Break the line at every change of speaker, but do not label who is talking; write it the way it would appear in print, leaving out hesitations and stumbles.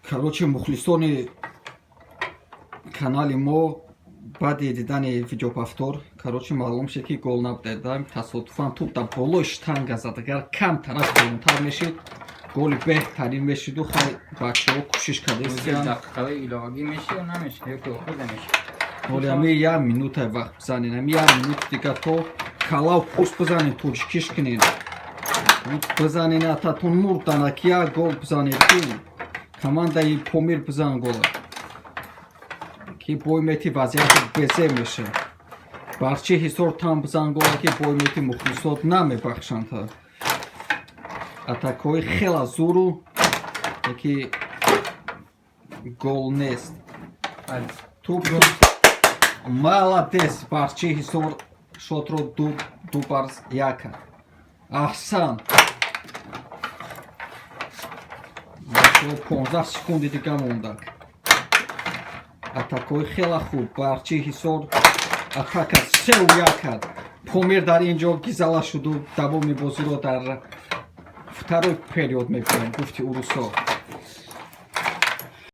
Короче, мухлисони канали мо, баъди дидани видеоповтор, короче, маълум шуд, ки гол набуда, тасодуфан туп дар болои штанга зад. Агар кам тараф берунтар мешид, голи беҳтарин мешиду. Хай, бачаҳо кӯшиш кардастиянд.
Дақиқаи иловагӣ меши ё намеши, ё ки охир намеши?
Ҳоли ҳами як минута вақт бизанед, ҳами як минути дига то калав пӯст бизанед, тоҷикиш кунед, бизанед, ататон мурдана, ки як гол бизанед, ки командаи Помир бизан гола, ки бой мети, вазъияти безе меша. Барчи Ҳисор там бизан гола, ки бой мети, мухлисот намебахшанд. Та атакҳои хела зуру, ки гол нест. Туп, молодец, Барчи Ҳисор шотро 2 бар 1 кард. Аҳсан. 15 секунди дига мондак. Атакҳои хела хуб, Барчи Ҳисор атака 3-1 кард. Помир дар ин ҷо гизала шуду давоми бозиро дар второй период мебинем, гуфти урусо.